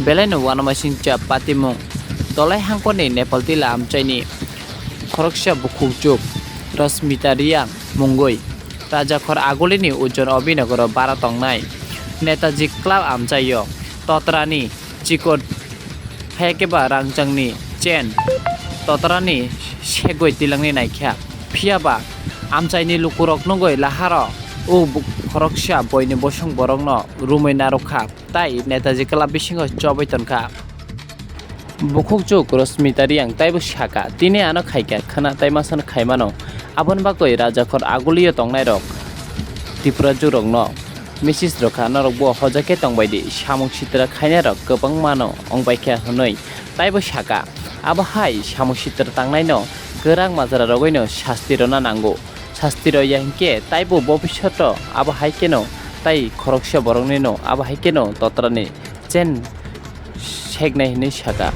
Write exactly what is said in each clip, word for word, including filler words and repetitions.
Belaino uanamasingcha patimung. Dolai hangkorni Nepal tila amchaini khoroksa bukhukchuk Rosmita Riyang mungwi Rajakhor Agulini Ujon Obinogoro bara tongnai Netaji Club amchaio totrani chikot, hayakeba rangchangni chain totrani segwi tilangni naikha. Phiyaba amchaini lukurok nugwi laharo o bu-, khoroksa boini bosong borokno rumwi narwkha. Tai Netaji Club bisingo chobwi tonkha. Bukhukchuk Rosmita Riyang taibo saka, tini ano khaikha khwna tai masano khaimano. Aboni bagwi Rajakhor Agulio tongnairok Tripura jukrokno message rwkha, norokbo hojakhe tongbaidi, samung sitra khainairok kwbangmano wngbaikha hwnwi taibo saka. Abo hai samung sitra tangnaino kwrak majra rogwino sasti rwna nango. Sasti rwya hinkhe taibo bobisyoto abo hai kheno tai khoroksa boroknino abo hai kheno totrani chain seknai hinwi saka.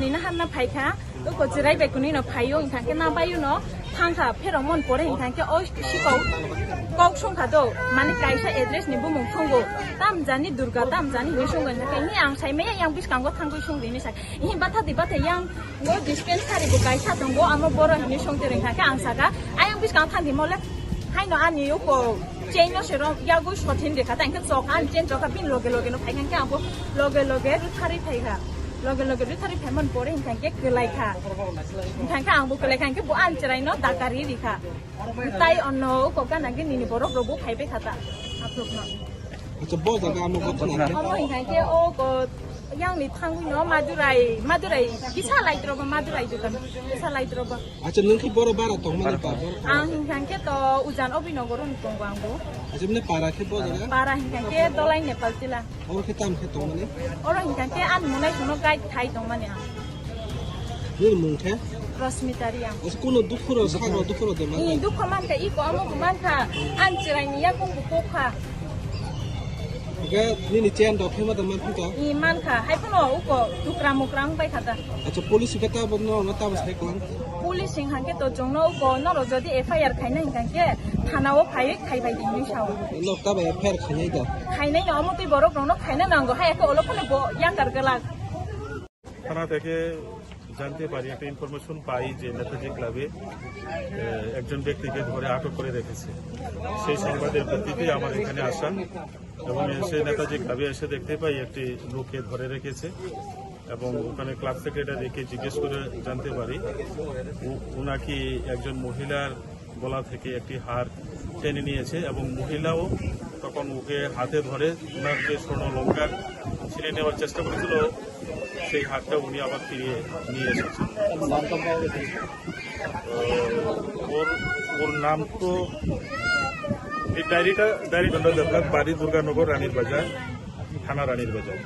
Nini hanna phaikha, uko chirai bai kunui no phaio, hingkha khe na baio no thangkha, pherok mon pore hingkha khe o sikau kok songkha do, mane kaisa address ni bumung songo, tam jani Durga, tam jani hinui songo, hingkha khe ni ang sai maya yang bwskango thangwi song rini sak, ihi batha di batha yang o dispensary bo kaisa tongo, amo boro hinui song tiri hingkha khe ang saka, ayang bwskang thang di mole, haino ani uko chain no sero yago sothin rekha, ta hingkhe chok ani chain chokha, bin loge loge no phaikha khe ang bo loge loge rutharwi phaikha. Loge loge rutharwi phaimani pore hingkha khe kwlai kha. Hingkha khe ang bo kwlai kha, hingkhe bo ani chwrai no dakari ri kha. Tai ono uko gana gini ni borok rok bo phai bai kha ta. Aphuk no. Acha, bo jaga amo gotna. Amo hingkha khe o ko yang ni thangwi no Madurai, Madurai kisa light roba, Madurai dukan kisa light roba. Acha, nung khe boro bara tong mani pa? Ang hingkha khe to Ujan Obinogor ni tongo ang bo. Acha, mne para khe bo jaga? Para hingkha khe Dolai Nepal tila. Oro khe tam khe tongmani? Oro hingkha khe ani monai sono guide khai tongmani ang. Nini mung khe? Rosmita Riyang. Asa kuno dukhuro, sakno dukhuro de manai? Ni dukho mankha, iko amo bo mankha. Ani chwraini yakung bo kokha. Hingkhe nini chain rok khe ma da manphi ka? I mankha. Hai phano uko tukra mukra wng bai kha da. Acha, police hingkhe tabo no, no tabo sai klang? Police hingkha khe to chwngno uko norok jodi F I R khaina hingkha khe thana o phai khai bai di hinwi sao. Nok tabo F I R khainai da? Khainai no, omo twi borok rokno khaina nango, hai khe olo phano bo yakar glak. থানা থেকে জানতে পারি, একটা ইনফরমেশন পাই যে নেতাজি ক্লাবে, আহ, একজন ব্যক্তিকে ধরে আটক করে রেখেছে। সেই সংবাদের ভিত্তিতে আমার এখানে আসা এবং এসে নেতাজি ক্লাবে এসে দেখতে পাই একটি লোককে ধরে রেখেছে এবং ওখানে ক্লাব সেক্রেটারিকে জিজ্ঞেস করে জানতে পারি উ-, উনাকে একজন মহিলার গলা থেকে একটি হার টেনে নিয়েছে এবং মহিলাও তখন ওকে হাতে ধরে ওনার যে স্বর্ণ অলংকার ছিনিয়ে নেওয়ার চেষ্টা করেছিল, সেই হারটা উনি আবার ফিরিয়ে নিয়ে এসেছেন। তো ওর, ওর নাম তো এই ডায়েরিটা, ডায়েরি ভান্ডার দেবনাথ, বাড়ি দুর্গানগর, রানীর বাজার, থানা রানীর বাজার।